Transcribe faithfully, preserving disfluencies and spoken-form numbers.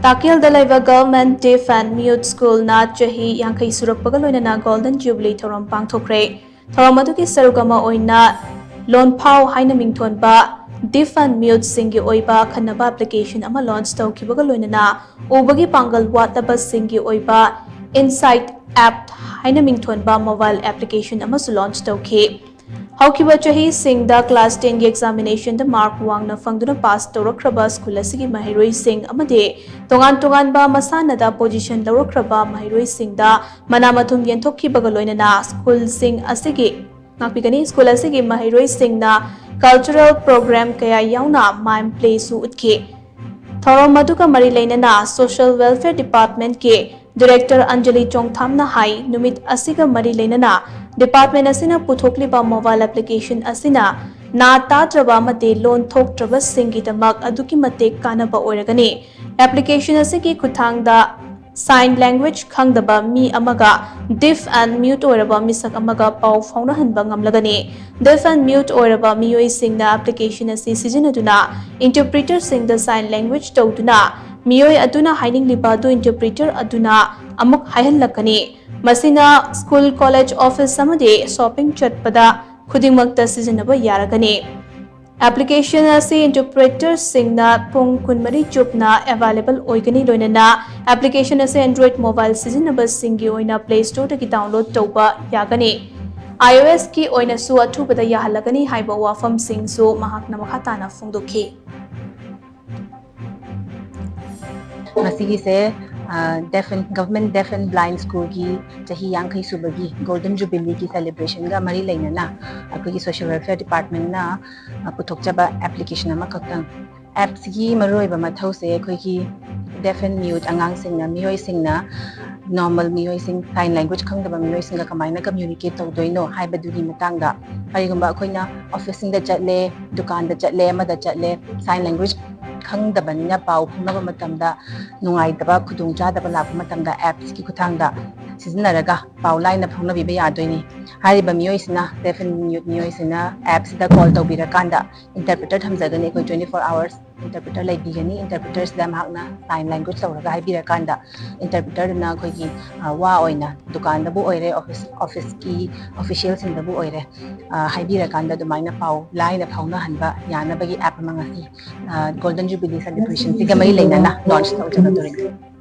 ꯇꯥꯀꯦꯜꯗ ꯂꯩꯕ Government Deaf and Mute Schoolꯅ ꯆꯍꯤ ꯌꯥꯡꯈꯩ ꯁꯨꯔꯛꯄꯒ ꯂꯣꯏꯅꯅ Golden Jubilee ꯊꯧꯔꯝ ꯄꯥꯡꯊꯣꯛꯈ꯭ꯔꯦ꯫ ꯊꯧꯔꯝ ꯑꯗꯨꯒꯤ ꯁꯔꯨꯛ ꯑꯃ ꯑꯣꯏꯅ ꯂꯣꯟꯐꯥꯎ ꯍꯥꯏꯅ ꯃꯤꯡꯊꯣꯟꯕ Deaf and Muteꯁꯤꯡꯒꯤ ꯑꯣꯏꯕ ꯈꯟꯅꯕ application ꯑꯃ launch ꯇꯧꯈꯤꯕꯒ ꯂꯣꯏꯅꯅ ꯎꯕꯒꯤ ꯄꯥꯡꯒꯜ ꯋꯥꯠꯂꯕꯁꯤꯡꯒꯤ ꯑꯣꯏꯕ Insight App ꯍꯥꯏꯅ ꯃꯤꯡꯊꯣꯟꯕ mobile application ꯑꯃꯁꯨ launch ꯇꯧꯈꯤ꯫ ꯍꯧꯈꯤꯕ ꯆꯍꯤꯁꯤꯡꯗ class tenꯒꯤ examinationꯗ mark ꯋꯥꯡꯅ ꯐꯪꯗꯨꯅ pass ꯇꯧꯔꯛꯈ꯭ꯔꯕ school ꯑꯁꯤꯒꯤ ꯃꯍꯩꯔꯣꯏꯁꯤꯡ ꯑꯃꯗꯤ ꯇꯣꯉꯥꯟ ꯇꯣꯉꯥꯟꯕ ꯃꯁꯥꯟꯅꯗ position ꯂꯧꯔꯛꯈ꯭ꯔꯕ ꯃꯍꯩꯔꯣꯏꯁꯤꯡꯗ ꯃꯅꯥ ꯃꯊꯨꯝ ꯌꯦꯟꯊꯣꯛꯈꯤꯕꯒ ꯂꯣꯏꯅꯅ schoolꯁꯤꯡ ꯑꯁꯤꯒꯤ, ꯉꯥꯛꯄꯤꯒꯅꯤ, school ꯑꯁꯤꯒꯤ ꯃꯍꯩꯔꯣꯏꯁꯤꯡꯅ cultural program ꯀꯌꯥ ꯌꯥꯎꯅ mime playꯁꯨ ꯎꯠꯈꯤ꯫ ꯊꯧꯔꯝ ꯑꯗꯨꯒ ꯃꯔꯤ ꯂꯩꯅꯅ Social Welfare Departmentꯀꯤ Director ꯑꯟꯖꯂꯤ ꯆꯣꯡꯊꯥꯝꯅ ꯍꯥꯏ, ꯅꯨꯃꯤꯠ ꯑꯁꯤꯒ ꯃꯔꯤ ꯂꯩꯅꯅ department ꯑꯁꯤꯅ ꯄꯨꯊꯣꯛꯂꯤꯕ mobile application ꯑꯁꯤꯅ ꯅꯥ ꯇꯥꯗ꯭ꯔꯕ ꯑꯃꯗꯤ ꯂꯣꯟ ꯊꯣꯛꯇ꯭ꯔꯕꯁꯤꯡꯒꯤꯗꯃꯛ ꯑꯗꯨꯛꯀꯤ ꯃꯇꯤꯛ ꯀꯥꯟꯅꯕ ꯑꯣꯏꯔꯒꯅꯤ꯫ Application ꯑꯁꯤꯒꯤ ꯈꯨꯠꯊꯥꯡꯗ sign language ꯈꯪꯗꯕ ꯃꯤ ꯑꯃꯒ, deaf and mute ꯑꯣꯏꯔꯕ ꯃꯤꯁꯛ ꯑꯃꯒ ꯄꯥꯎ ꯐꯥꯎꯅꯍꯟꯕ ꯉꯝꯂꯒꯅꯤ꯫ Deaf and mute ꯑꯣꯏꯔꯕ ꯃꯤꯑꯣꯏꯁꯤꯡꯅ application ꯑꯁꯤ ꯁꯤꯖꯤꯟꯅꯗꯨꯅ interpreterꯁꯤꯡꯗ sign language ꯇꯧꯗꯨꯅ ꯃꯤꯑꯣꯏ ꯑꯗꯨꯅ ꯍꯥꯏꯅꯤꯡꯂꯤꯕ ꯑꯗꯨ interpreter ꯑꯗꯨꯅ ꯑꯃꯨꯛ ꯍꯥꯏꯍꯜꯂꯛꯀꯅꯤ꯫ ꯃꯁꯤꯅ school, college, office ꯑꯃꯗꯤ shopping ꯆꯠꯄꯗ ꯈꯨꯗꯤꯡꯃꯛꯇ ꯁꯤꯖꯤꯟꯅꯕ ꯌꯥꯔꯒꯅꯤ꯫ Application ꯑꯁꯤ interpreterꯁꯤꯡꯅ ꯄꯨꯡ ꯀꯨꯟꯃꯔꯤ ꯆꯨꯞꯅ available ꯑꯣꯏꯒꯅꯤ, ꯂꯣꯏꯅꯅ application ꯑꯁꯤ Android mobile ꯁꯤꯖꯤꯟꯅꯕꯁꯤꯡꯒꯤ ꯑꯣꯏꯅ Play Storeꯗꯒꯤ download ꯇꯧꯕ ꯌꯥꯒꯅꯤ꯫ iOSꯀꯤ ꯑꯣꯏꯅꯁꯨ ꯑꯊꯨꯕꯗ ꯌꯥꯍꯜꯂꯒꯅꯤ ꯍꯥꯏꯕ ꯋꯥꯐꯝꯁꯤꯡꯁꯨ ꯃꯍꯥꯛꯅ ꯃꯈꯥ ꯇꯥꯅ ꯐꯣꯡꯗꯣꯛꯈꯤ꯫ ꯃꯁꯤꯒꯤꯁꯦ Deaf and Government Deaf and Blind Schoolꯒꯤ ꯆꯍꯤ ꯌꯥꯡꯈꯩ ꯁꯨꯕꯒꯤ Golden Jubileeꯒꯤ celebrationꯒ ꯃꯔꯤ ꯂꯩꯅꯅ ꯑꯩꯈꯣꯏꯒꯤ Social Welfare Departmentꯅ ꯄꯨꯊꯣꯛꯆꯕ application ꯑꯃꯈꯛꯇꯪ꯫ Appꯁꯤꯒꯤ ꯃꯔꯨꯑꯣꯏꯕ ꯃꯊꯧꯁꯦ ꯑꯩꯈꯣꯏꯒꯤ deaf and mute ꯑꯉꯥꯡꯁꯤꯡꯅ, ꯃꯤꯑꯣꯏꯁꯤꯡꯅ normal ꯃꯤꯑꯣꯏꯁꯤꯡ, sign language ꯈꯪꯗꯕ ꯃꯤꯑꯣꯏꯁꯤꯡꯒ ꯀꯃꯥꯏꯅ communicate ꯇꯧꯗꯣꯏꯅꯣ ꯍꯥꯏꯕꯗꯨꯒꯤ ꯃꯇꯥꯡꯗ꯫ ꯀꯔꯤꯒꯨꯝꯕ ꯑꯩꯈꯣꯏꯅ officeꯁꯤꯡꯗ ꯆꯠꯂꯦ, ꯗꯨꯀꯥꯟꯗ ꯆꯠꯂꯦ, ꯑꯃꯗ ꯆꯠꯂꯦ, sign language ꯈꯪꯗꯕꯅꯤꯅ ꯄꯥꯎ ꯐꯥꯎꯅꯕ ꯃꯇꯝꯗ ꯅꯨꯡꯉꯥꯏꯇꯕ, ꯈꯨꯗꯣꯡꯆꯥꯗꯕ ꯂꯥꯛꯄ ꯃꯇꯝꯗ appꯁꯤꯒꯤ ꯈꯨꯠꯊꯥꯡꯗ ꯁꯤꯖꯤꯟꯅꯔꯒ ꯄꯥꯎ ꯂꯥꯏꯅ ꯐꯥꯎꯅꯕꯤꯕ ꯌꯥꯗꯣꯏꯅꯤ꯫ ꯍꯥꯏꯔꯤꯕ ꯃꯤꯑꯣꯏꯁꯤꯅ, deaf and mute ꯃꯤꯑꯣꯏꯁꯤꯅ appꯁꯤꯗ call ꯇꯧꯕꯤꯔꯀꯥꯟꯗ interpreter ꯊꯝꯖꯒꯅꯤ꯫ ꯑꯩꯈꯣꯏ twenty four hours interpreter ꯂꯩꯕꯤꯒꯅꯤ꯫ Interpreterꯁꯤꯗ ꯃꯍꯥꯛꯅ sign language ꯇꯧꯔꯒ ꯍꯥꯏꯕꯤꯔꯀꯥꯟꯗ interpreterꯗꯨꯅ ꯑꯩꯈꯣꯏꯒꯤ, ꯑ, ꯋꯥ ꯑꯣꯏꯅ ꯗꯨꯀꯥꯟꯗꯕꯨ ꯑꯣꯏꯔꯦ, office, officeꯀꯤ officialꯁꯤꯡꯗꯕꯨ ꯑꯣꯏꯔꯦ, ꯑ, ꯍꯥꯏꯕꯤꯔꯀꯥꯟꯗ ꯑꯗꯨꯃꯥꯏꯅ ꯄꯥꯎ ꯂꯥꯏꯅ ꯐꯥꯎꯅꯍꯟꯕ ꯌꯥꯅꯕꯒꯤ app ꯑꯃ ꯉꯁꯤ, ꯑ, Golden Jubilee celebrationꯁꯤꯒ ꯃꯔꯤ ꯂꯩꯅꯅ launch ꯇꯧꯖꯒꯗꯧꯔꯤꯅꯤ꯫